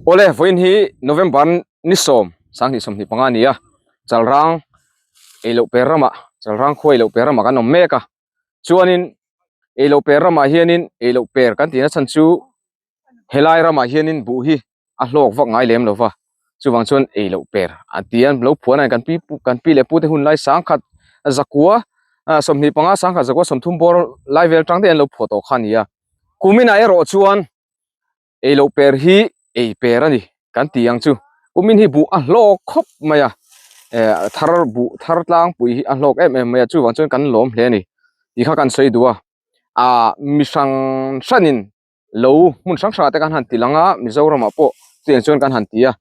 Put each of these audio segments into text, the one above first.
Awle vawiin hi November ni sawm sanghnih sawmhnih panga a ni a Chalrang eiloh per ramah Chalrang khua eiloh per ramah kan awm mek a chuanin eiloh per ramah hianin eiloh per kan tihna chhan chu helai ramah hianin buh hi a hlawk vak ngai lem lova chuvang chuan ei loh per a ti a lo phuan a ni kan pi kan pi leh pu te hun lai sangkhat zakua ah 25 sangkhat zakua 30 bawr lai vel tang te an lo phuah tawh kha a ni a kuminah erawh chuan ei loh per hi ei per a ni kan ti ang chu kumin hi buh a hlawk khawp mai a eh thar buh thar tlangpui hi a hlawk em em mai a chuvang chuan kan lawm hle a ni tih kha kan sawi duh a ah mi hrang hranin lo hmun hrang hrangah te kan han ti lang a Mizoramah pawh chutiang chuan kan han ti a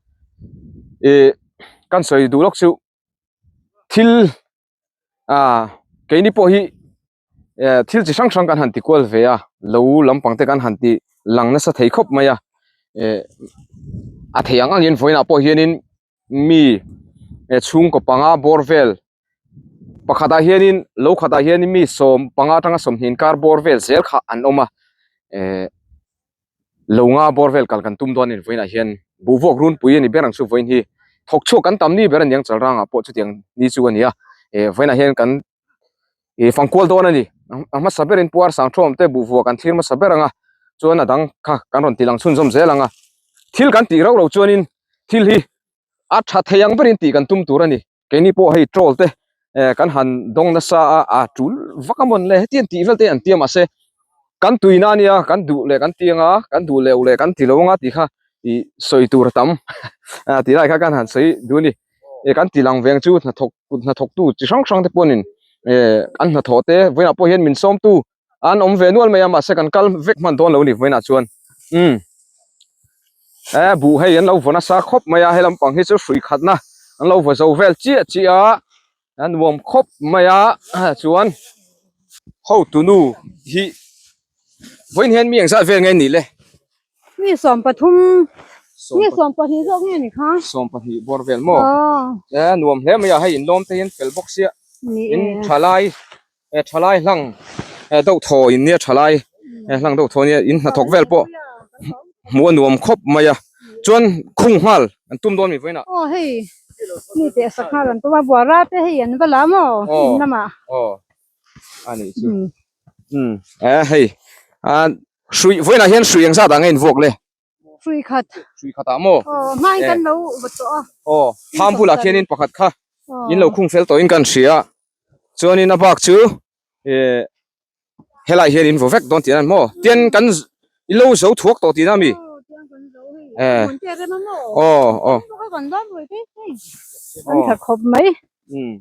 ih kan sawi duh lawk chu thil ah keini pawh hi eh thil chi hrang hrang kan han ti kual ve a lo lampang te kan han ti lang nasa thei khawp mai a eh a thei ang angin vawiinah pawh hianin mi eh chhungkaw panga bawr vel pakhatah hianin lo khatah hianin mi 15 atanga 20 inkar bawr vel zel kha an awm a eh lo nga bawr vel kal kan tum dawn a ni vawiinah hian buhvuak runpui a ni ber ang chu vawiin hi thawk chhuak kan tam ni ber a ni ang chalrangah pawh chutiang ni chu a ni a eh vawiinah hian kan ih fangkual dawn a ni a hmasa berin puar sangthawm te buhvuak kan thlir hmasa ber ang a chuan a dang kha kan rawn ti lang chhunzawm zel ang a thil kan tih rauh loh chuanin thil hi a tha thei ang berin tih kan tum tur a ni. Keini pawh hei troll te eh kan han dawng nasa a a tul vak a mawn le hetiang tih vel te an ti a mahse kan tuina ania kan duh leh kan ti anga kan duh leh leh kan ti lo anga tih kha ih sawi tur a tam ah tih lai kha kan han sawi duh a ni eh kan ti lang veng chu hnathawk kut hnathawk tu chi hrang hrang te pawhin eh an hnathawh te vawiinah pawh hian min sawm tu an awm ve nual mai a mahse kan kal vek hman dawn lo a ni vawiinah chuan umm eh buh hei an lo vaw nasa khawp mai a he lampang hi chu hrui khatna an lo vaw zo vel chiah chiah a a nuam khawp mai a chuan hotunu hi vawiin hian mi engzat vel nge nih le. Mi 13 mi 12 zawk nge ni kha. 12 bawr vel maw eh nuam hle mai a hei inlawm te hian fel bawk sia in thalai. eh thalai hlang eh deuh thaw in nia thalai eh hlang deuh thaw nia in hnathawk vel pawh hmuh a nuam khawp mai a chuan khung nghal an tum dawn mi vawiinah. Aw hei mi teh sak nghal an tum a buara te hei an va la maw in lamah. Aw a nih chu umm eh hei ah hrui vawiinah hian hrui engzat ah nge in vuak le. Hrui khat. Hrui khat ah maw? Aw hmain kan lo va tawh a. Aw thlam bulah khianin pakhat kha in lo khung fel tawhin kan hria chuanin a bak chu eh helai hian in vaw vek dawn tihna maw tian kan i lo zo thuak tawh tihna ami? Eh aw aw. An tha khawp mai. Um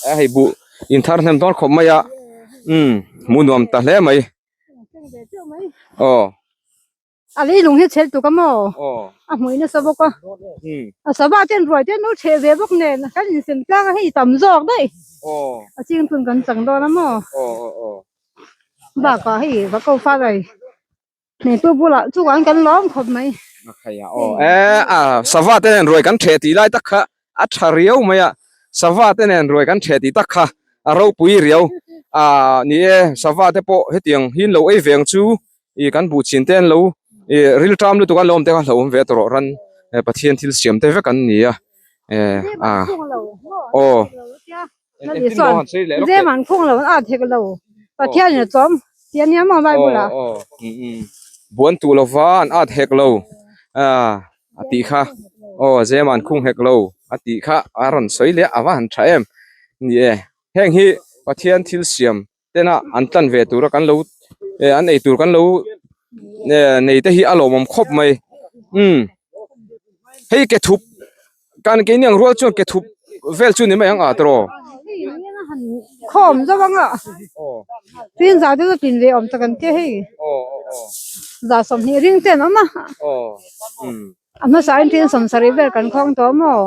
eh hei buh in thar hnem dawn khawp mai a um hmuh nuam ta hle mai. Aw. A leilung hi chhel tuk a maw? A hmui nasa bawk a. A sava ten ruai te an lo chheh ve bawk nen kan insem tlang a hei tam zawk daih. A ching chun kan chang dawn a maw? Bakah hei va ko far ai neitu bulah chungah kan lawm khawp mai. Sava te nen ruai kan chheh tih lai tak kha a tha riau mai a, sava te nen ruai kan chheh tih tak kha a ropui riau. Ni e, sava te pawh hetiang hi an lo ei ve ang chu. Ih kan buh chin te an lo ih rilṭam lutuk an lo awm te kha hlauhawm ve tawh rawh ran eh Pathian thil siam te vek an ni a eh a aw engtin maw han sawi leh lawk teh an khung lo an at hek lo Pathian in a chawm tih a nia maw Bible ah aw aw buan tuh lova an at hek lo ah a tih kha aw zem an khung hek lo a tih kha a rawn sawi leh a va han tha em ni e heng hi Pathian thil siam tena an tlan ve tura kan lo eh an ei tur kan lo eh nei te hi a lawmawm khawp mai umm hei ke thup kan keini ang rual chuan ke thup vel chu ni mai ang a tiraw. Khawm zauh anga tin za te chu tin ve awm tak an tia hei za 20 ring te an awm a a hmasa in tin 70 vel kan khawng tawh maw.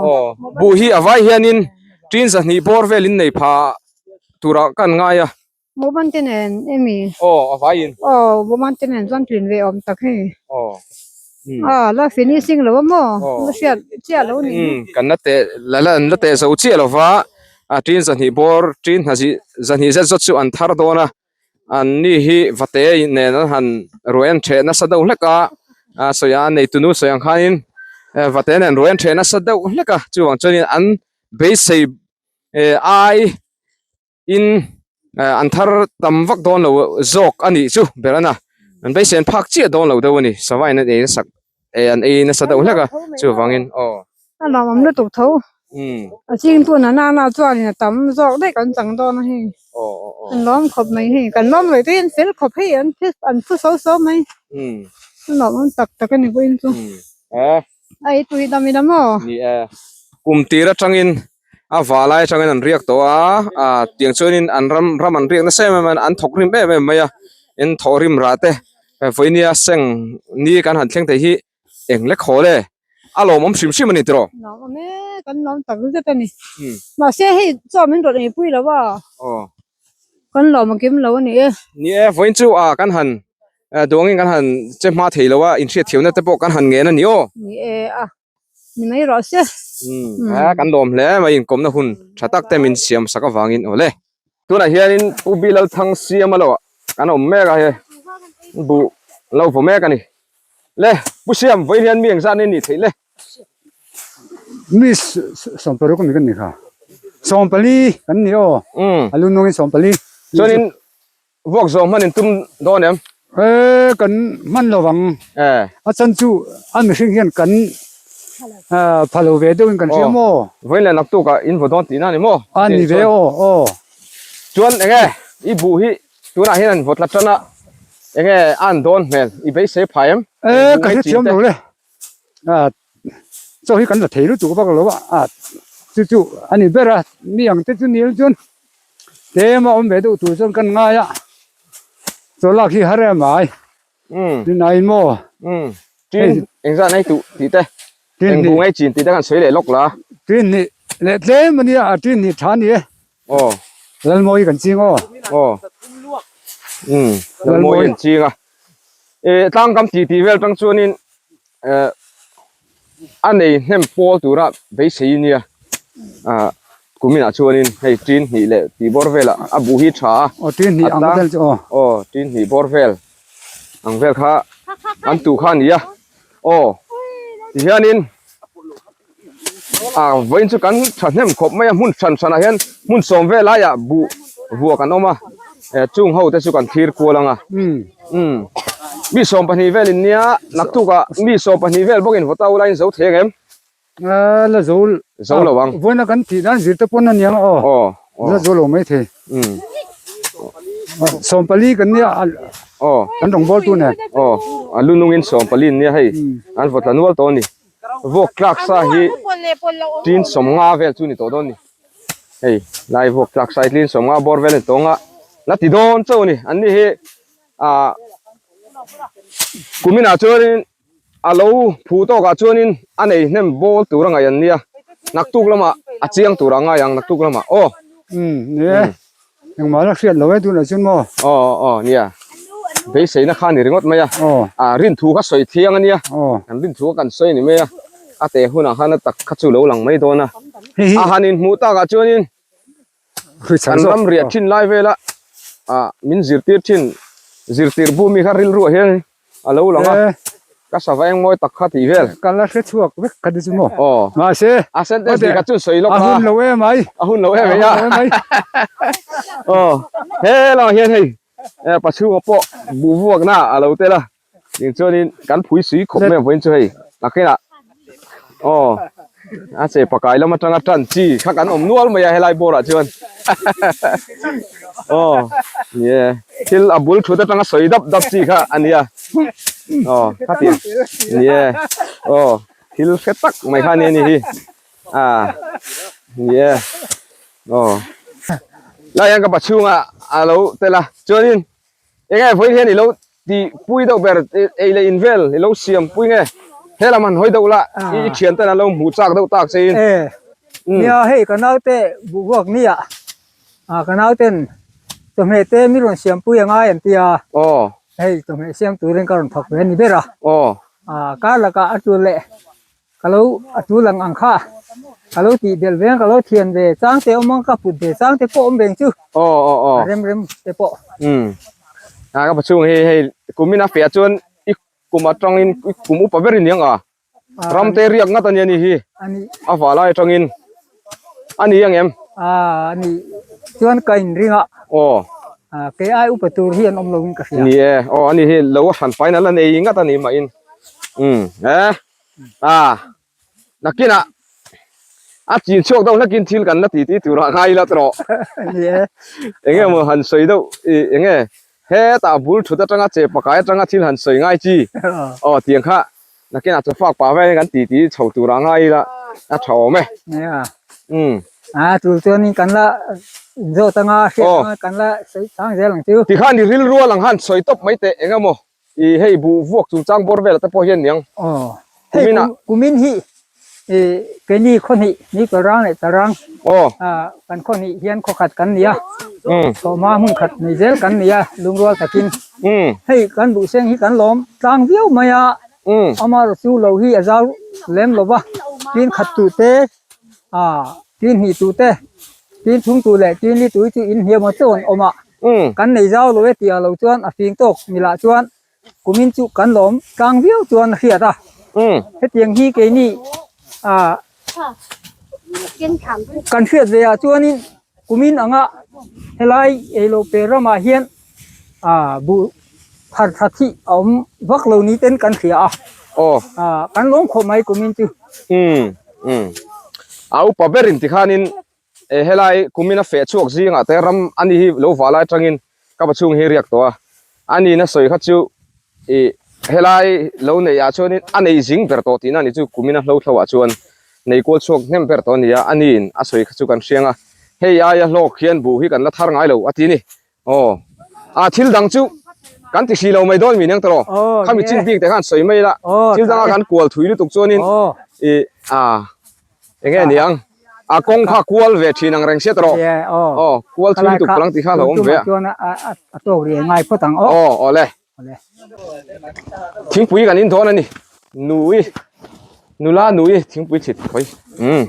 Buh hi a vai hianin tin 2 bawr velin nei pha turah kan ngai a. Buhban te nen emi? Aw a vaiin. Aw buhban te nen chuan tlin ve awm tak hei. Aw. A la finishing lo a maw? La hriat chiah lo ni. Umm kan la teh la la an la teh zo chiah lo va a tin 2 bawr tin hna zih 2 zet zawt chu an thar dawn a an ni hi vate nen an han ruai an theh nasa deuh hlek a a sawi a neitunu sawi ang khanin. Vate nen ruai an ṭheh nasa deuh hlek a chuvang chuanin an beisei ai in an thar tam vak dawn lo zawk a nih chu ber a na an beisei an phak chiah dawn lo deuh a ni sava in an ei nasak an ei nasa deuh hlek a chuvangin aw. A lawmawm lutuk tho a ching tu na nana chuanin a tam zawk daih kan chang dawn a hei an lawm khawp mai hei kan lawm rei te hi an fel khawp hei an an phu so so mai a lawmawm tak tak a ni pawhin chu a ei tui dam ila maw. Ni e kum tir atangin a valai atangin an riak tawh a ah tiang chuanin an ram ram an riak nasa em em a an thawk rim em em mai a in thawh rim rah te vawinia seng ni kan han thleng thei hi eng lek haw le a lawmawm hrim hrim a ni tiraw. Lawmawm e kan lawm tak zet a ni mahse hei chaw min rawn eipui lo a kan lawm a kim lo a ni e. Ni e vawiin chu ah kan han duangin kan han che hma thei lo a inhriat thiamna te pawh kan han ngen a ni aw. Ni e a ni mai rawh se. A kan lawm hle mai inkawmna hun tha tak te min siam sak avangin aw le. Tunah hianin Pu Bilalthang siam a lo ah kan awm mek a he buh lo vaw mek a ni. Le Pu Siam vawiin hian mi engzat nge nih theih le? Mi sawmparuk ani kan ni kha. Sawmpali kan ni aw. A lu nungin sawmpali. Chuanin Vuak zawng hman in tum dawn em? E, kan hman lo vang. E. A chan chu a mihring hian kan pha lo ve deuhin kan hria maw? Vawiin leh naktuk ah in vaw dawn tihna a ni maw? A ni ve aw, aw. Chuan enge i buh hi tunah hian an vaw tla tan a, enge a an dawn hmel i beisei phai em? E, ka hrethiam lo le. Chaw hi kan la thei lutuk vak lo a, chu chu a ni ber a, mi ang te chu nil chuan tlem a awm ve deuh tur chuan kan ngai a, chaw lak hi har em ai, tunah in maw. Tin engzah nei tuh tih te, eng bu ngei chin tih te kan sawi leh lawk la. Tin hnih leh tlem a nia, tin hnih tha a ni e. Aw. Lalmawi kan ching aw. Aw. Um, Lalmawi an ching a. E tlangkam ti ti vel tang chuanin eh a nei hnem pawl tura beisei nia. Ah kuminah chuanin hei tin hnih leh tih bawr velah a buh hi tha a. Aw tin hnih ang vel chu aw. Aw tin hnih bawr vel ang vel kha an tuh kha a ni a. Aw tihianin Ah vawiin chu kan thahnem khawp mai a hmun hran hranah hian hmun sawm vel laiah buh vuak an awm a eh chung ho te chu kan thlir kual ang a umm mi 12 vel in nia naktukah mi 12 vel bawkin vawta ula in zo thei ang em? Ah la zo zo lo ang vawiin a kan tih dan zir te pawn a niang aw aw la zo lo mai thei umm 14 kan nia aw kan rawngbawltu nen aw a lu nungin 14 nia hei an vawt la nual tawh a ni. Vawk tlak sa hi tin 50 vel chu ni tawh dawn ni. Hei lai vawk tlak sa hi tin 50 bawr vel a ni tawh ang a, la ti dawn chauh a ni. An ni hi ah kuminah chuanin a lo phu tawkah chuanin a nei hnem bawl tur a ngaih an nia. Naktuk lamah a chiang tur a ngai ang naktuk lamah aw. Umm ni e. Engmah la hriat lo e tunah chuan maw? Aw aw nia. Beiseina kha a ni ringawt mai a. Aw. Ah rin thu kha sawi thiang a nia. Aw. Kan rin thu kha kan sawi a ni mai a. A teh hunah khan a tak kha chu lo lang mai dawn a. A han inhmuh takah chuanin kan ram riah thin lai vela ah min zirtir thin zirtir bu mi kha rilruah hian A lo lang a, ka sava eng mawi tak kha tih vel. Ka la hre chhuak vek kha ti chu maw. Aw. Mahse. A sentence tih kha chu sawi lawk a. A hun lo em ai. A hun lo em ai a. Aw. He lamah hian hei pachhunga pawh buh vuakna a lo tel a. Tiang chuanin kan phui sui khawp mai ang vawiin chu hei. Nakinah aw a che pakai lam atanga tan chi kha kan awm nual mai a helai bawrah chuan. Aw ni e thil a bul thut atanga sawi dap dap chi kha a nia aw khatiang ni e aw thil hre tak mai kha a ni a ni hi a ni e aw lai hian ka pa chhungah a lo tel a chuanin eng nge vawiin hian i lo tih pui deuh ber ei leh in vel i lo siam pui nge he lam han hawi deuh la i thian ten an lo hmuh chak deuh tak che in nia hei ka naute buh vuak nia ah ka nauten chawhmeh te mi rawn siam pui angai an tia aw hei chawhmeh siam turin ka rawn thawk ve a ni ber a aw ah kar lakah a tul leh Ka lo a tul ang ang kha ka lo tih belh veng ka lo thian ve chang te awm ang ka put ve chang te pawh awm veng chu aw aw aw a rem rem te pawh um a ka pachhung hi hei kumin a feh chuan i kum atangin i kum upa ber i ni ang a. Ramte riak ngat a nia ni hi. A vah lai atangin a ni ang em? A ni chuan ka in ring a. Aw. Kei ai upa tur hi an awm lo in ka hria. Ni e, aw a ni hi lo a hran fai na la nei ngat a ni mah in. Umm e a nakinah a chin chhuak deuh hlakin thil kan la ti ti turah ngai ila tawh. Ni e. Enge maw han sawi deuh i enge hetah bul thut atanga che pakai atanga thil han sawi ngai chi. Aw tiang kha Nakinah chu fak pah vel in kan ti ti chho tur ah ngai ila a tha awm e. Nia. Umm. A tul chuanin kan la inzawt anga hriat anga kan la sawi chang zel ang chu. Tikhan i rilrual ang han sawi tawp mai teh eng emaw i hei buh vuak chungchang bawr velah te pawh hian niang. Aw. Hei kumin hi i keini khawhnih ni Chalrang leh Chalrang kan khawhnih hian khawkhat kan ni a. Tawhma hmun khat nei zel kan ni a lungrual takin. Hei kan buhseng hi kan lawm tlang viau mai a. Amaherawhchu chu lo hi a zau lem lo va, tin khat tu te tin hnih tu te, tin thum tu leh tin li tu hi chu in hniam a chawn awm a. Kan nei zau lo e tih ah lo chuan a fing tawk milah chuan Kumin chu kan lawm tlang viau chuan a hriat a, hetiang hi keini ah kan hriat ve ah chuanin kumin anga helai eilo pe ramah hian ah buh thar tha thih a awm vak lo ni ten kan hria a, ah kan lawm khawp mai kumin chu. A upa berin tikhanin E helai kumin a feh chhuak zingah te ram ani hi lo vah lai atangin ka pa chhung hi riak tawh a, ani na sawi kha chu i helai lo neih ah chuanin a nei zing ber tawh tihna ani chu kumin a hlo thlo ah chuan nei kual chhuak hnem ber tawh a ni a, ani in a sawi kha chu kan hriang a, hei aia hlawk hian buh hi kan la thar ngai lo a ti a ni. Aw a thil dang chu kan ti hri lo mai dawn mi neng tawh khami chin bik te khan sawi mai la thil danga kan kual thui lutuk chuanin i a enge ni ang a kawng kha kual ve thin ang reng sia tawh aw kual thui lutuk palang ti kha lo awm ve a chuan a tawk ri ngai phawt ang aw aw le thingpui kan in dawn ani nui nula nui thingpui chhit khawi um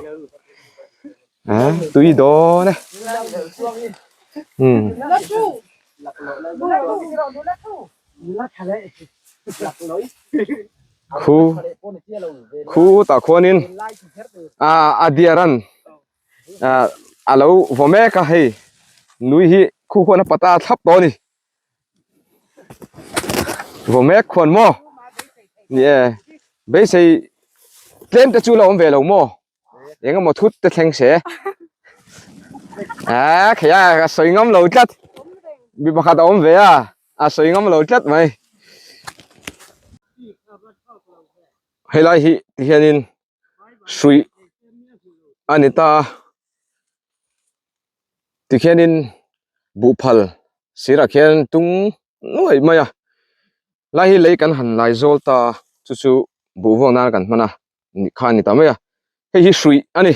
A tui dawn e. Umm. Khu khu tah khuanin a a diaran ah a lo vaw mek a hei nui hi khu khuan a pata thlap tawh a ni. Vaw mek khuan maw? Ni e beisei tlem te chu la awm ve lo maw? Eng emaw thut te thleng se. A khei a ka sawi ngam lo tlat. Mi pakhat a awm ve a, a sawi ngam lo tlat mai. Helai hi ti hianin hruih a ni ta a. Tikhianin buhphal sirah khian tung nuaih mai a. Lai hi lei kan han lai zawl ta a, chu chu buh vuak nan kan hman a. kha a ni ta mai a hei hi hruih a ni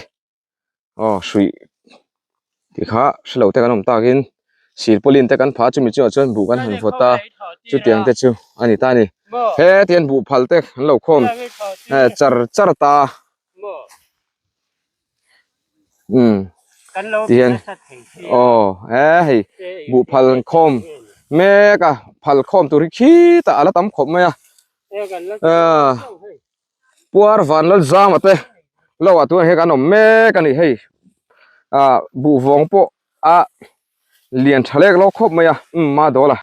aw hruih tih kha hrelo te kan awm takin silpawlin te kan phah a chumi chungah chuan buh kan han vawt a chutiang te chu a ni ta a ni heti hian buh phal te an lo khawm char char ta a umm ti hian aw he hei buh phal an khawm mek a phal khawm tur hi khitah a la tam khawp mai a ah. Puar van lal zama te lo ah tunah hian kan awm mek a ni hei ah buh vawng pawh a lian tha lek lo khawp mai a umm ma dawl a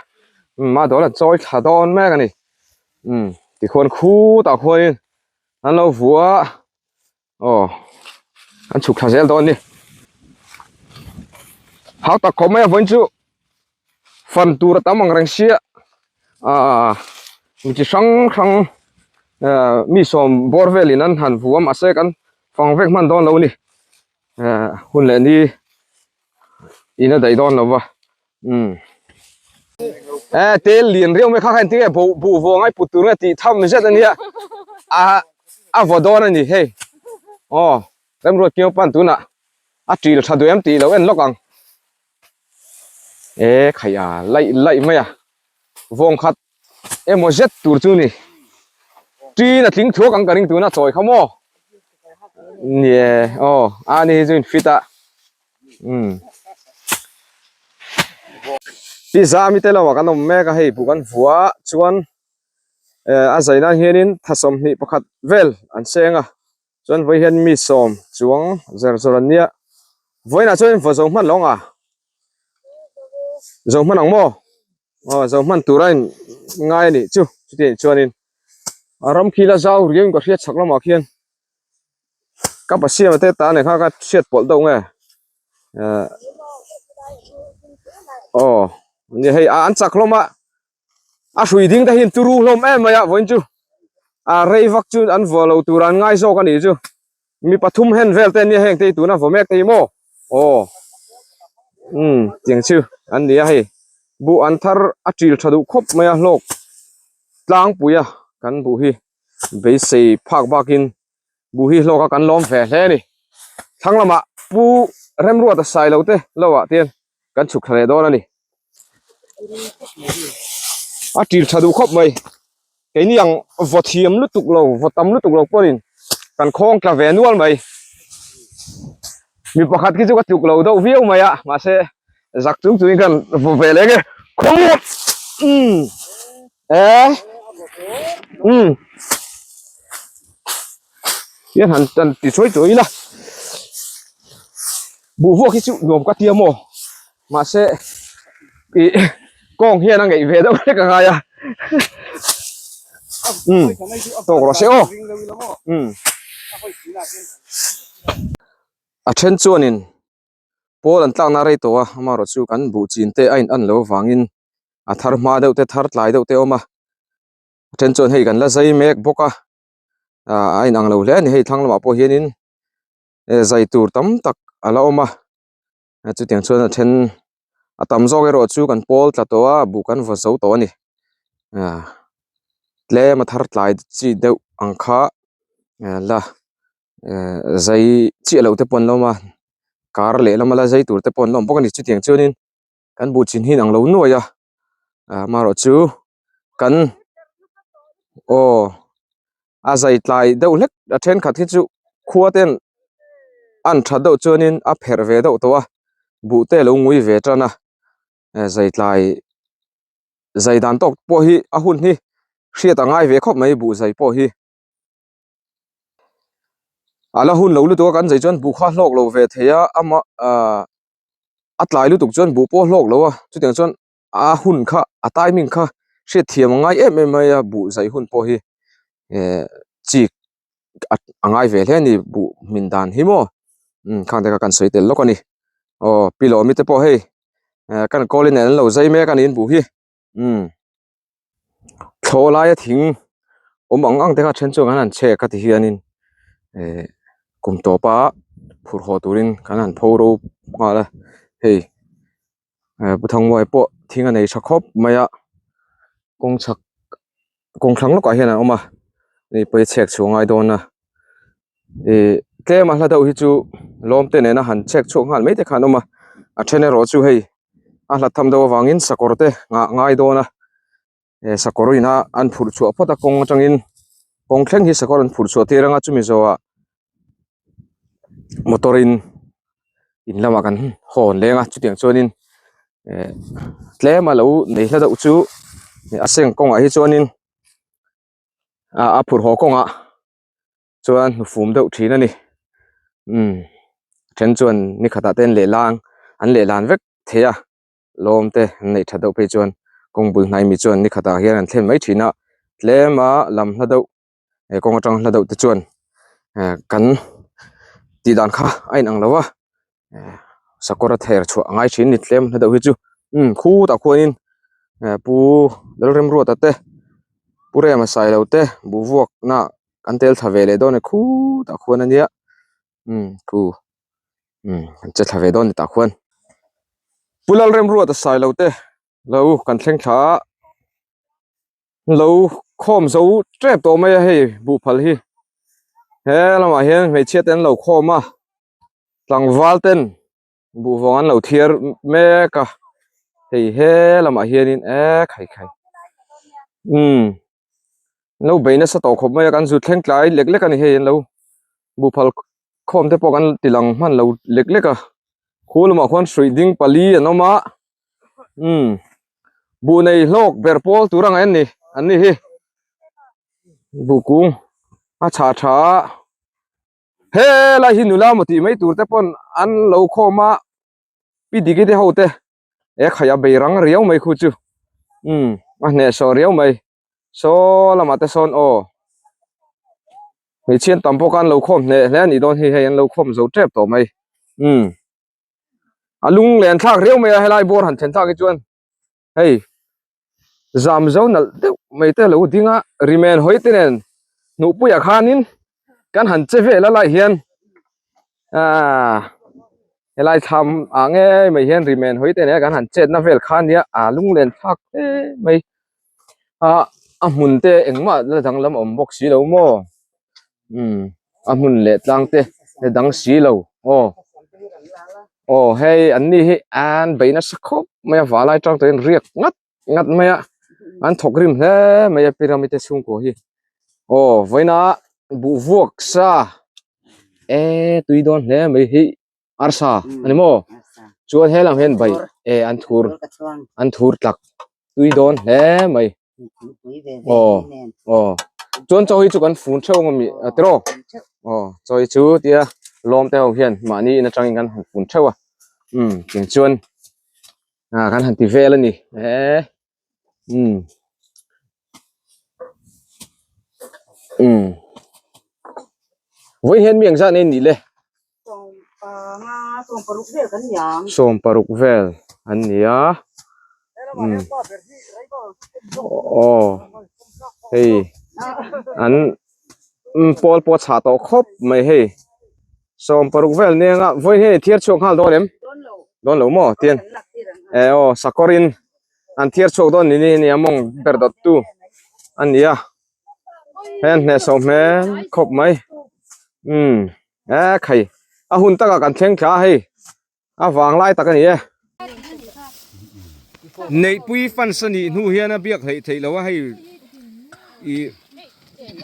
umm ma dawl a chawi thla dawn mek a ni umm tikhuan khutah khuanin an lo vuah a aw an chhuk thla zel dawn a ni hau tak khawp mai a vawiin chu. Fan tur a tam ang reng sia ahh mi chi hrang hrang ahh mi sawm bawr velin an han vuam mahse kan fang vek hman dawn lo a ni ahh hun leh ni in a daih dawn lo va umm eh tel lian riau mai kha kha engtin nge buh buh vawng ai put tur nge tih tham zet a nia a a vaw dawn a ni hei aw remruat kiau pan tunah a ṭil ṭha duh em tih lo en lawk ang. E khai a laih laih mai a vawng khat emaw zet tur chu ni tin a tling thuak ang ka ring tuna chawi kha maw ni e aw a ni hi chu in fit a umm pi zami te lo ah kan awm mek a hei buh kan vuah chuan. Eh a zai nan hianin tha 21 vel an seng a chuan vawi hian mi sawm chuang zer zawr an nia vawiinah chuan vaw zo hman lo ang a zo hman ang maw aw zo hman tur a in ngai a nih chu chuti anih chuanin a ram khi la zau riau in ka hriat chhak lamah khian ka pa siama te ta nen kha ka hriat pawlh deuh nge eh aw hei an chak hlawm a. A hrui ding te hi an turu hlawm em mai a vawiin chu a rei vak chu an vuah lo tur an ngai zawk a nih chu mi pathum hen vel te an nia heng te hi tuna vaw mek te hi maw aw umm tiang chu an ni a hei buh an thar a til tha duh khawp mai a hlawk tlangpui a kan buh hi beisei phak bakin buh hi hlawk a kan lawm ve hle a ni thlang lamah pu Remruata Sailo te lo ah te hian kan chhuk thla leh dawn a ni a til tha duh khawp mai keini ang vaw thiam lutuk lo vaw tam lutuk lo pawhin kan khawng tla ve nual mai mi pakhat khi chu ka tluk lo deuh viau mai a mahse zak chung chungin khan vaw ve leh nge khawng umm eh umm hian han tan ti chawi chawi ila buh vuak hi chu nuam ka tia maw mahse ih kawng hian a ngeih ve deuh hlek a ngai a umm tawk rawh se aw umm a then chuanin pawl an tlakna rei tawh a amaherawh chu kan buh chin te a in an loh avangin a thar hma deuh te thar tlai deuh te a awm a a then chuan hei kan la zai mek bawk a ah a inang lo hle a ni hei thlang lamah pawh hianin eh zai tur tam tak a la awm a chutiang chuan a then a tam zawk erawh chu kan pawl tla tawh a buh kan vaw zo tawh a ni ah tlem a thar tlai chi deuh ang kha eh la eh zai chiah loh te pawh an la awm a kar lehlam a la zai tur te pawh an la awm bawk a ni chutiang chuanin kan buh chin hi inang lo nuai a ah amaherawh chu kan aw a zai tlai deuh hlek a thenkhat hi chu khua ten an that deuh chuanin a pherh ve deuh tawh a buh te a lo ngui ve tan a eh zai tlai zai dan tawk pawh hi a hun hi hriat a ngai ve khawp mai buh zai pawh hi. A la hun lo lutuk a kan zai chuan buh kha hlawk lo ve thei a amah ah a tlai lutuk chuan buh pawh a hlawk lo a chutiang chuan a hun kha a timing kha hriat thiam a ngai em em mai a buh zai hun pawh hi eh chik a ngai ve hle a ni buh hmin dan hi maw umm khang te kha kan sawi tel lawk a ni aw pi lawmi te pawh hei eh kan kawl in an lo zai mek a ni an buh hi umm. Thlawh laia thing awm ang ang te kha then chuan kan han chhek a ti hianin eh kum tawpa phurh haw turin kan han pho ro nghal a hei eh pu Thangmuai pawh thing a nei tha khawp mai a kawng chhak kawng thlang lawkah hian an awm a ni pawh hi chhek chhuah a ngai dawn a ih tlem a hla deuh hi chu lawm te nena han chhek chhuak nghal mai te kha an awm a a then erawh chu hei a hlat tham deuh avangin sakawr te nghah ngai dawn a eh sakawr ina an phurh chhuah phawt a kawng atangin kawng thleng hi sakawr an phurh chhuah tir anga chumi zawhah motor in in lamah kan hawn leng a chutiang chuanin eh tlem a lo nei hla deuh chu a seng kawngah hi chuanin ah a phurh haw kawngah chuan hnufum deuh thin a ni umm then chuan ni khatah te an leh lang an leh lan vek thei a lawm te an neih that deuh phei chuan kawng bul hnai mi chuan ni khatah hian an thlen mai thin a tlem a lam hla deuh he kawng atang hla deuh te chuan eh kan tih dan kha a inang lo a eh sakawr a ther chhuah a ngai thin a ni tlem hla deuh hi chu umm khutah khuanin eh pu Lalremruata te pu Rema Sailo te buhvuakna kan tel thla ve leh dawn a khutah khuan a nia umm khu umm an che thla ve dawn a ni tah khuan pu Lalremruata Sailo te lo kan thleng thla a lo khawm zo tep tawh mai a hei buhphal hi he lamah hian hmeichhia te an lo khawm a tlangval ten buhvawng an lo thiar mek a hei he lamah hianin e khai khai umm an lo bei nasa tawh khawp mai a kan zut thleng tlai lek lek a ni hei an lo buhphal khawm te pawh kan ti lang hman lo lek lek a khu lamah khuan hruih ding pali an awm a umm buh nei hlawk ber pawl tur ang en ni an ni hi. Buh kung a chhah tha a helai hi nula maw tih mai tur te pawn an lo khawm a pi diki te ho te he khaih a bei rang riau mai khu chu umm a hnehsawh riau mai saw lamah te sawn aw hmeichhia an tam bawk a an lo khawm hneh hle a nih dawn hi hei an lo khawm zo tep tawh mai umm a lung len thlak riau mai a helai bawr han thlen thlak hi chuan hei zam zo nalh deuh mai te lo ding a rimen hawi te nen hnuhpuiah khanin kan han che vel a lai hian aaa helai thlam ah ngei mai hian rimen hawi te nen kan han chetna vel kha ania a lunglen thlak hle mai a a hmun te engmah la danglam awm bawk si lo maw umm a hmun leh tlang te la dang si lo aw aw hei an ni hi an bei nasa khawp mai a valai tang tawhin riak ngat ngat mai a an thawk rim hle mai a pyramid te chhungkua hi aw vawiina buh vuak sa eee tui dawn hle mai hi arsa ani maw chuan helam hian bai e an thur an thur tlak tui dawn hle mai aw aw chuan chaw hi chu kan fun theuh ang ami a tiraw aw chaw hi chu tia lawm te ho hian mahni in atangin kan han fun theuh a umm tiang chuan ah kan han ti vel a ni e umm umm vawiin hian mi engzah nei nih le. 16 vel an ni a umm aw hei an pawl pawh a chhah tawh khawp mai hei 16 vel nia vawiin hian i thiar chhuak nghal dawn em dawn lo maw tian eh aw sakawr in an thiar chhuak dawn ni ni a mawng ber dawt tu a ni a hei an hnehsawh hmel khawp mai umm e khai a hun takah kan thleng thla a hei a vang lai tak a ni e. Neihpui fans a nih hnu hian a biak hleih theih loh a hei ih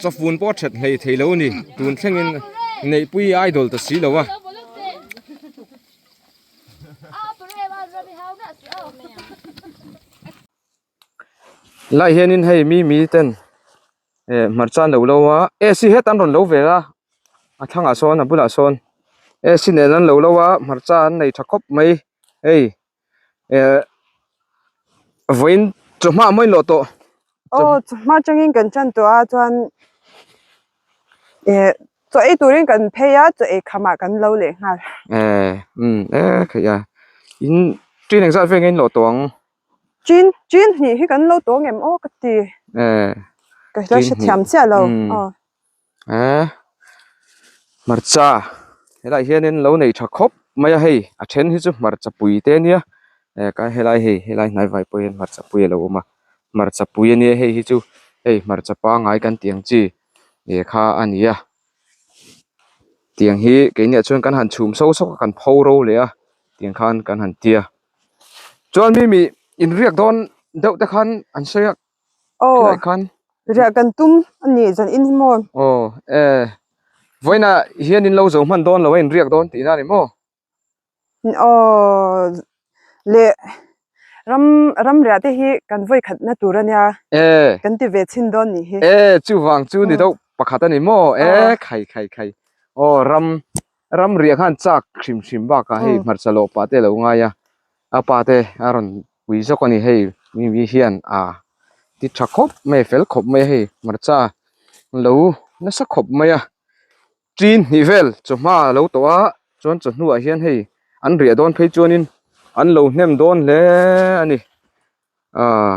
chawfun pawh a that hleih theih loh a ni tun thlengin Neihpui idol ta si lo a. Lai hianin hei mi mi ten eh hmarcha an lo lo a AC het an rawn lo ve a a thlangah sawn a bulah sawn AC nen an lo lo a hmarcha an nei tha khawp mai hei eh vawiin chawhma a mawi lawh tawh. Aw chawhma atangin kan tan tawh a chuan eh chaw ei turin kan phei a chaw ei khamah kan lo leh nghal. Eh umm eh theih a in train engzat vel nge in lawh tawh ang. Chin chin hnih hi kan lo tawng em aw ka ti. Eh. Ka hla hre thiam chiah lo. Aw. Eh. Hmarcha helai hianin lo nei tha khawp mai a hei a then hi chu hmarcha pui te ania eh ka helai hei helai hnai vai pawh hian hmarcha pui a lo awm a hmarcha pui ania hei hi chu hei hmarcha pangngai kan tih ang chi eh kha a ni a tiang hi keiniah chuan kan han chhum so sawk a kan pho ro leh a tiang khan kan han tia. Chuan mi mi inriak dawn deuh te khan an sawi a Aw khilai khan riah kan tum a nih zan in hi maw? Aw e vawiinah hian in lo zo hman dawn lo a inriak dawn tihna a ni maw? Aw leh ram ram riah te hi kan vawi khatna tur a nia E kan ti ve chhin dawn nih hi. E chuvang chu ni deuh pakhat a ni maw? E khai khai khai aw ram Ram riah khan chak hrim hrim bakah hei hmarcha lawh pah te a lo ngai a, a pa te a rawn pui zawk a ni hei mi mi hian a ti tha khawp mai a fel khawp mai a hei hmarcha lo nasa khawp mai a tin hnih vel chawhma a lo tawh a chuan chawhnuah hian hei an riah dawn phei chuanin an lo hnem dawn hle a ni. Aaa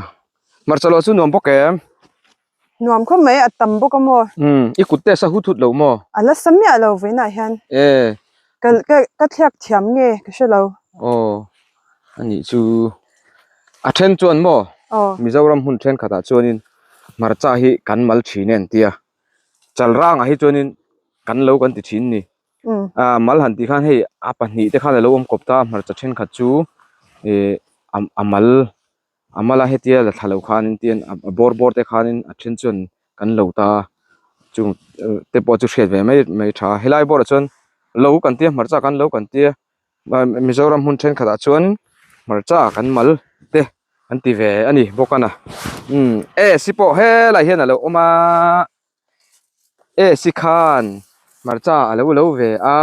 hmarcha lawh chu nuam bawk em? Nuam khawp mai a tam bawk a maw? Umm i kut te a sa hut hut lo maw? A la sa miah lo vawiinah hian. E. Ka ka ka thliak thiam nge ka hre lo. Aw a nih chu a then chuan maw? Aw. Mizoram hmun thenkhatah chuanin hmarcha hi kan mal thin e an tia Chalrangah hi chuanin kan lo kan ti thin ni. Aaa mal han tih khan hei a pahnih te khan a lo awm kawp ta a hmarcha thenkhat chu ih a mal a mal a hetia la thla lo khanin tian a bawr bawr te khanin a then chuan kan lo ta a chung te pawh chu hriat ve mai mai tha a helai bawrah chuan lo kan tia hmarcha kan lo kan tia Mizoram hmun thenkhatah chuan hmarcha kan mal te an ti ve a ni bawk a na umm AC pawh helai hian a lo awm a. Esi khan hmarcha a lo lo ve a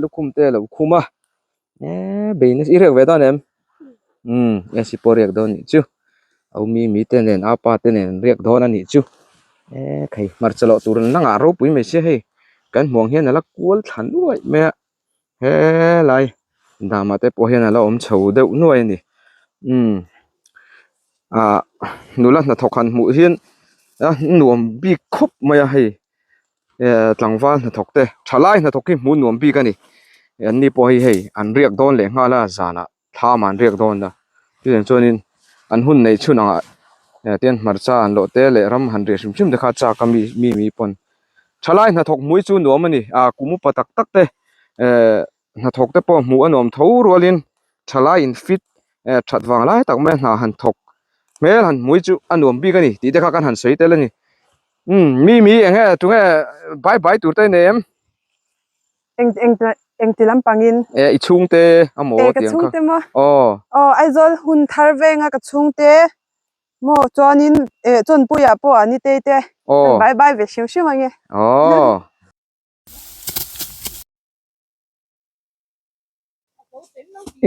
lukhum te a lo khum a eee bei nasa i riak ve dawn em umm Esi pawh a riak dawn anih chu au mi mi te nen a pa te nen an riak dawn anih chu eee khai hmarcha lawh tur an la ngah ropui mai sia hei kan hmuh ang hian a la kual thla nuaih mai a helai dam ah te pawh hian a la awm chho deuh nuai a ni umm ah nula hnathawk han hmuh hian a nuam bik khawp mai a hei eh tlangval hnathawk te thalai hnathawk hi hmuh nuam bik a ni an ni pawh hi hei an riak dawn leh nghal a zanah thlam ah an riak dawn a chutiang chuanin an hun neih chhun angah eh tian hmarcha an lawh te leh ram han riah hrim hrim te kha chak a mi mi mi pawn thalai hnathawk hmui chu nuam a ni ah kum upa tak tak te eh hnathawk te pawh hmuh a nuam tho rualin thalai in fit eh that vang lai tak mai a hna han thawk hmel han hmui chu a nuam bik a ni tih te kha kan han sawi tel a ni umm mi mi eng nge tunge bai bai tur te a nei em. Eng eng eng ti lampangin. E i chhungte a maw E ka tiang kha. chhungte maw. Aw. Aw Aizawl hun thar venga ka chhungte maw chuanin e Chawnpuiah pawh a nitei te. Aw. Bye bye ve hrim hrim ange. Aw.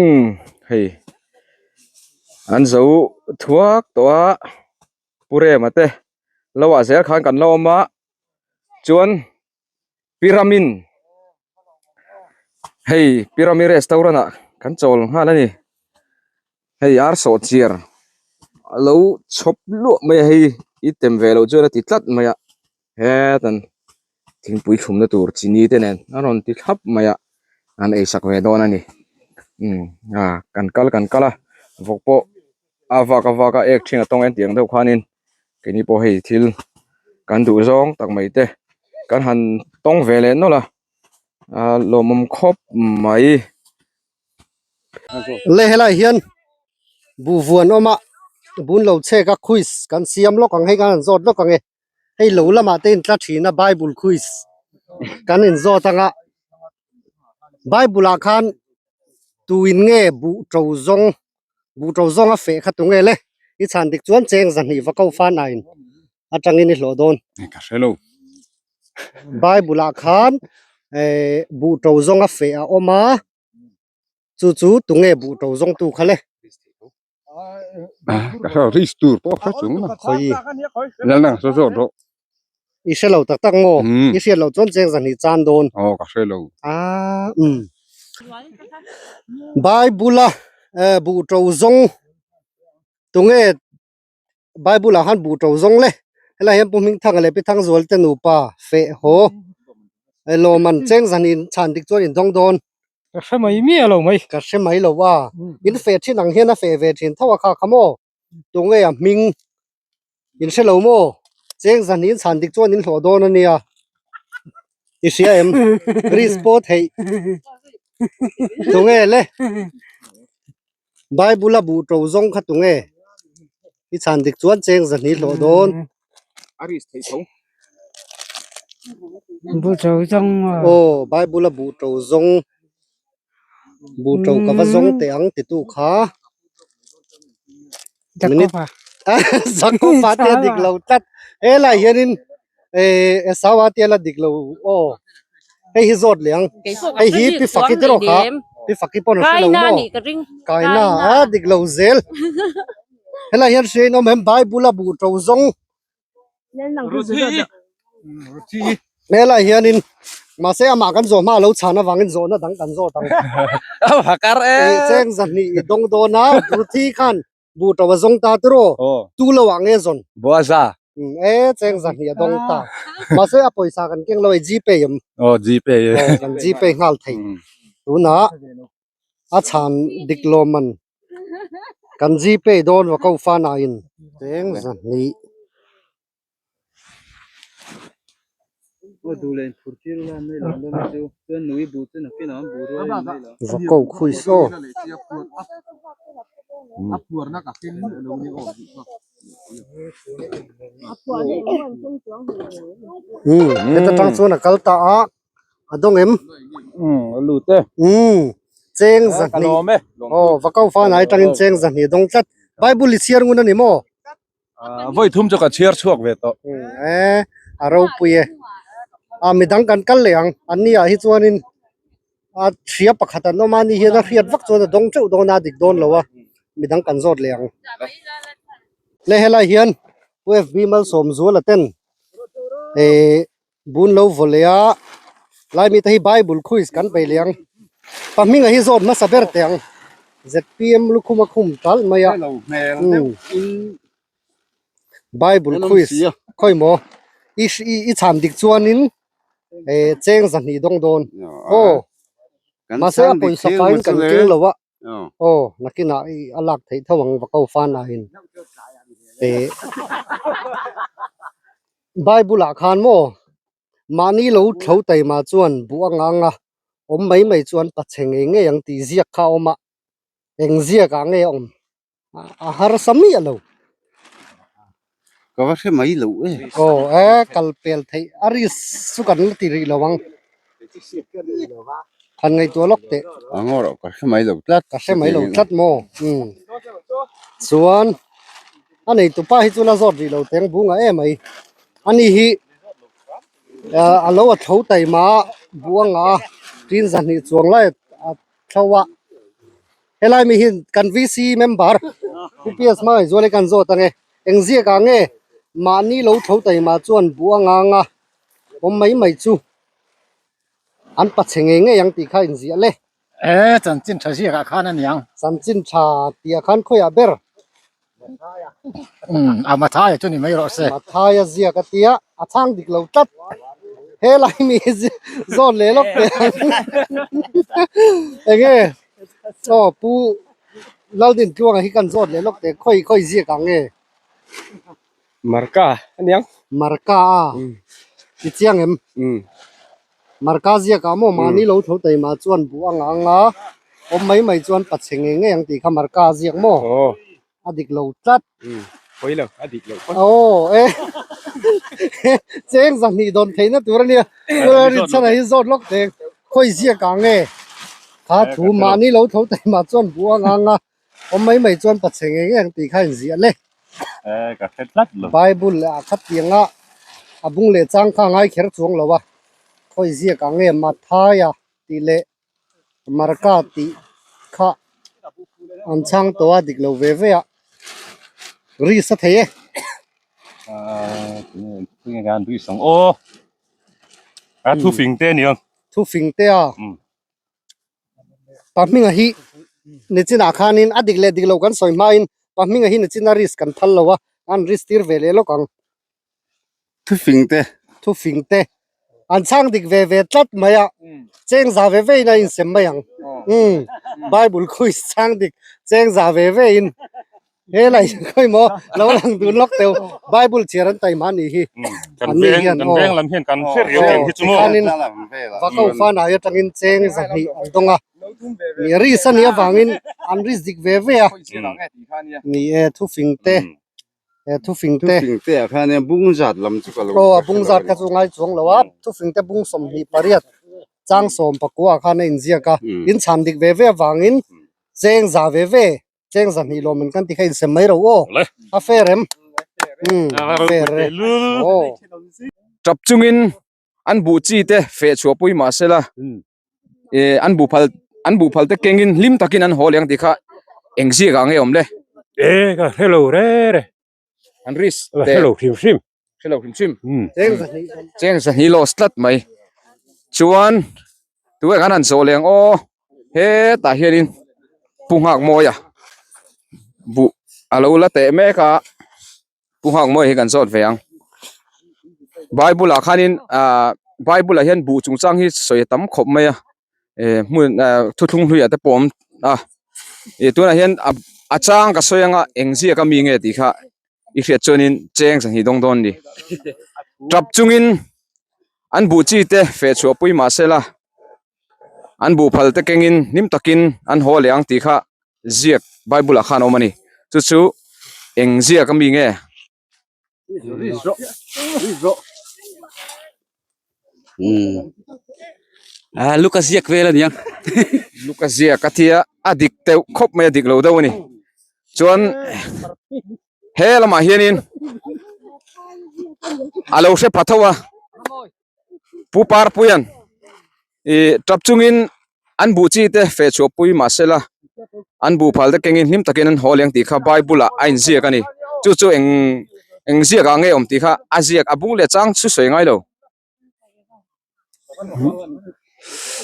Umm hei an zo thuak tawh a Pu Rema te lo ah zel khan kan la awm a chuan Pyramid hei Pyramid restaurant ah kan chawl nghal a ni hei ar sawh chiar a lo chhawp luah mai a hei i tem ve loh chuan a ti tlat mai a hetan thingpui thlumna tur chini te nen a rawn ti thlap mai a an ei sak ve dawn a ni umm a kan kal kan kal a vawk pawh a vak a vak a ek thin a tawng en tih ang deuh khanin keini pawh hei thil kan duh zawng tak mai te kan han tawng ve leh nawlh a a lawmawm khawp mai. Le helai hian buh vuan awm a bun lo chhek a quiz kan siam lawk ang hei kan han zawt lawk ang e hei lo lamah te in tla thin a bible quiz kan in zawt ang a bible ah khan tuin nge buh to zawng buh to zawng a feh kha tunge le i chhan dik chuan cheng zahnih va ko fan a in atangin i hlawh dawn ka hre lo bible ah khan eh buh to zawng a feh a awm a chu chu tunge buh to zawng tu kha le ka hre lo risk tur pawh hre chung na khawi lal nang saw zawt rawh i hre lo tak tak maw i hriat loh chuan cheng zahnih chan dawn aw ka hre lo a um bible a eh buh to zawng tunge Bible ah khan buh to zawng le helai hian Pu Hmingthanga leh Pi Thangzual te nupa feh haw lawm an cheng zan in chhan dik chuan in dawng dawn. Ka hre mai miah lo mai. Ka hre mai lo a, in feh thin ang hian a feh ve thin tho a kha kha maw? Tunge a hming in hre lo maw? Cheng zan in chhan dik chuan in hlawh dawn a nia. I hria em? Risk pawh theih. Tunge le? Bible a buh to zawng kha tunge i chhan dik chuan cheng zahnih hlawh dawn. A risk theih tho. Buh to zawng maw? Aw Bible a buh to zawng buh to ka va zawng teh ang titu kha. Jakob-a. Jakob-a te a dik lo tlat. Helai hianin eh Esau-a te a la dik lo aw. Hei hi zawt leh ang. Hei hi pi faki te rawh kha. Pi faki pawn a hre lo maw? Kaina a dik lo zel. Helai hian hria in awm em Bible a buh to zawng. Helai hianin mahse amah kan zawh hma a lo chhan avangin zawhna dang kan zawt ang. Cheng zahnih i dawng dawn a Ruthi khan buh to a zawng ta tiraw tu lo ah nge zawn. Boaza. E cheng zahnih a dawng ta. Mahse a pawisa kan keng lo e Gpay em. Aw Gpay e. Aw kan Gpay nghal thei. Tunah a chhan dik lo man kan Gpay dawn va ko fa na in cheng zahnih. Va ko khui saw. Umm heta tang chuan a kal ta a a dawng em umm a lut e umm cheng zahnih aw va ko fa nai tangin cheng zahnih a dawng tlat bible i chhiar ngun a ni maw vawi thum chu ka chhiar chhuak ve tawh umm e a ropui e. A midang kan kal leh ang an ni ah hi chuanin a hria pakhat an awm a ni hian a hriat vak chuan a dawng teuh dawn a dik dawn lo a midang kan zawt leh ang. Le helai hian Pu FB Malsawmzuala ten eh bun lo vaw leh a lai mite hi bible quiz kan bei leh ang pahminga hi zawt hmasa ber teh ang zpm lukhum a khum tal mai a umm bible quiz khawi maw i i chhan dik chuanin eh cheng zahnih dawng dawn aw mahse a pawisa faiin kan keng lo a. Aw nakinah i a lak theih tho ang va ko fan ahin eh Bible ah khan maw mahni lo thlo taima chuan buh anga anga awm mai mai chuan pachhe ngei ngei ang tih ziak kha a awm a eng ziak ah nge a awm a harsa miah lo. Ka va hre mai lo e. Aw e kal pel theih a risk chu kan la ti rih lo ang. Han ngaihtuah lawk teh. A ngaw rawh ka hre mai lo tlat. Ka hre mai lo tlat maw umm chuan a neitu pa hi chu la zawt rih lo teng bunga em mai ani hi a lo a tho taima buanga tin zahnih chuang lai a thlo a. Helai mi hi kan VC member UPS hmangah zual hi kan zawt ang e. Eng ziak ah nge mahni lo tho taima chuan buh a ngang a awm mai mai chu an pachhe ngei ngei ang tih kha inziah le. E chanchin tha ziak ah khan a niang. Chanchin tha tih ah khan khawiah ber. Umm a Mathaia chu ni mai rawh se. Mathaia ziak a tia a chhang dik lo tlat. Helai mi zawn leh lawk teh ang. Enge aw pu Laldintluanga hi kan zawt leh lawk teh khawi khawi ziak ang nge? Marka a niang. Marka a ti chiang em? Marka ziak ah maw mahni lo tho taima chuan buh a ngang a, awm mai mai chuan pachhe ngei ngei ang tih kha Marka a ziak maw? A dik lo tlat. Pawi lo, a dik lo. Aw e cheng zahnih dawn theihna tur a nia. Rinchhana hi zawt lawk teh khawi ziak ah nge kha thu mahni lo tho taima chuan buh a ngang a, awm mai mai chuan pachhe ngei ngei ang tih kha inziah le. Ka hre tlat lo. Bible ah kha tianga a bung leh chang kha a ngai kher chuang lo a, khawi ziak ang nge Mathaia tih leh Marka tih kha an chhang tawh a dik lo ve ve a, ri sa thei e. Thu fing te a ni ang. Thu fing te a. Pahminga hi nichinah khanin a dik leh dik lo kan sawi hmain pahminga hi nichina risk kan phal lo a, an risk tir ve leh lawk ang. Thufing te. Thufing te. An chhang dik ve ve tlat mai a, cheng za ve ve in a insem mai ang. Umm Bible quiz chhang dik cheng za ve ve in. He lai khawi maw lo lang dun lawk teuh Bible chhiar an taima anih hi. Kan veng kan veng lam hian kan hre riau tih hi chu maw. Tikhanin va ko fanai atangin cheng zahnih an dawng a. Ni risk anih avangin an risk dik ve ve a. Ni e thufing te e thufing te. Thufing te ah khan bung zat lam chu ka lo. Aw a bung zat kha chu ngai chuang lo a thufing te bung 28 chang 19 ah khan a inziak a. In chhan dik ve ve avangin cheng za ve ve. Cheng zahnih lawm in kan ti kha insem mai ro aw. A fair em? Umm fair e. Aw. Tap chungin an buh chi te feh chhuah pui mah sela eh an buh phal an buh phal te kengin hlim takin an haw leh ang tih kha eng ziak ah nge awm le? E ka hre lo re re. An risk te. Hre lo hrim hrim. Hre lo hrim hrim. Cheng zahnih loss tlat mai. Chuan tunge kan han zawh leh ang aw hetah hianin Pu Nghakmawia buh a lo la teh mek a Pu Nghakmawia hi kan zawt ve ang. Bible ah khanin ah Bible ah hian buh chungchang hi sawi a tam khawp mai a eh hmun ah thuthlung hluiah te pawh a awm a ih tunah hian a chang ka sawi anga eng ziak ami nge tih kha i hriat chuanin cheng zahnih dawng dawn a ni tap chungin an buh chi te feh chhuah pui mah sela an buh phal te kengin hlim takin an haw leh ang tih kha ziak bible ah khan a awm a ni chu chu eng ziak ami nge. Luka ziak vel a ni ang. Luka ziak a tia a dik deuh khawp mai a dik lo deuh a ni. Chuan he lamah hianin a lo hre pha tho a. Pu Parpuia'n ih tap chungin an buh chi te feh chhuah pui mahsela an buh phal te kengin hlim takin an haw leng tih kha Bible ah a inziak a ni. Chu chu eng eng ziak ah nge awm tih kha a ziak a bung leh chang chu sawi ngai lo.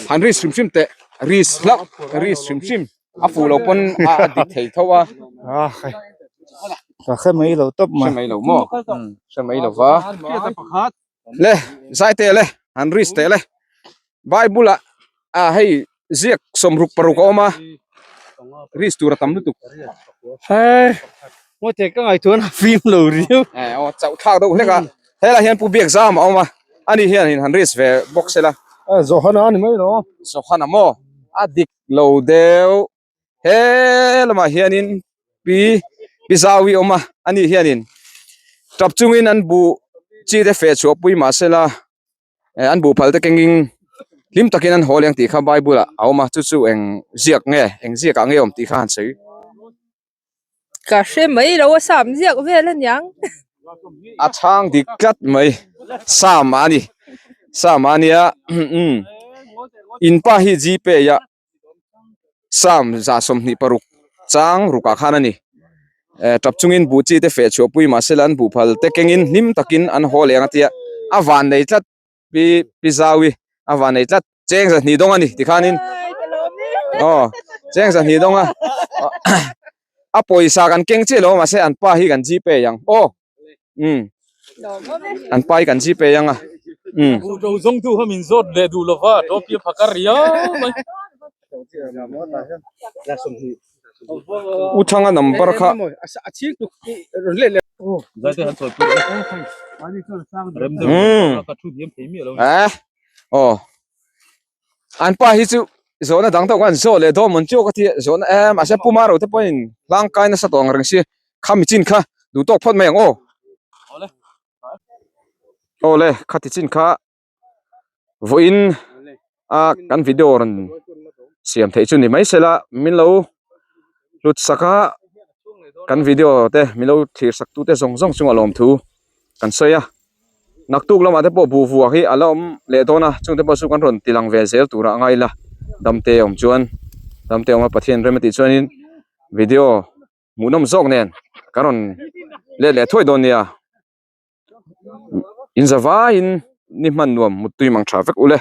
Han risk hrim hrim teh risk hlauh risk hrim hrim a fuh lo pawn a dik thei tho a. Ka hre mai lo tawp mai. Hre mai lo maw? Hre mai lo va. Le zai teh le han risk teh le Bible ah ah hei ziak sawmruk paruk a awm a risk tur a tam lutuk. He maw te ka ngaihtuah a fim lo riau. Eh aw chauh thlak deuh hlek a helai hian Pu Biakzam a awm a ani hian in han risk ve bawk sela. Johana a ni mai lo. Johana maw a dik lo deuh. He lamah hianin pi pi zau hi a awm a ani hianin tap chungin an buh chi te feh chhuah pui mahsela eh an buh phal te kengin hlim takin an haw leng tih kha bible ah a awm a chu chu eng ziak nge eng ziak ah nge a awm tih kha han sawi. Ka hre mai lo a sam ziak vel aniang. A chhang dik tlat mai sam a ni sam a nia umm in pa hi gpay ah Sam 26 chang rukah khan a ni. Eh tap chungin buh chi te feh chhuah pui mahsela an buh phal te kengin hlim takin an haw leh ang a tia a van nei tlat pi pi Zaui a van nei tlat cheng zahnih dawng a ni tikhanin aw cheng zahnih dawng a a pawisa kan keng chiah lo mahse an pa hi kan gpay ang aw. Um an pa hi kan gpay ang a um. Buh ṭo zawng tu kha min zawt leh duh lova ṭo piah phak a riau mai. U Thanga number kha. Um eh aw an pa hi chu zawhna dang deuh khan zawh leh dawn mawn chiau ka ti a zawhna em mahse Pu Maro te pawhin hlangkai nasa tawh ang reng si Khami chin kha duh tawk phawt mai ang aw. Awle khati chin kha vawiin a kan video rawn siam theih chu ni mai sela min lo hlut sak a kan video te min lo thlir sak tu te zawng zawng chungah lawmthu kan sawi a naktuk lamah te pawh buh vuak hi a la awm leh dawn a chungte pawh chu kan rawn ti lang ve zel turah a ngai la damte awm chuan damte awm a Pathian rem a tih chuanin video. Hmuhnawm zawk nen ka rawn let leh thuai dawn nia. In za vaiin ni hman nuam muttui mang tha vek ule.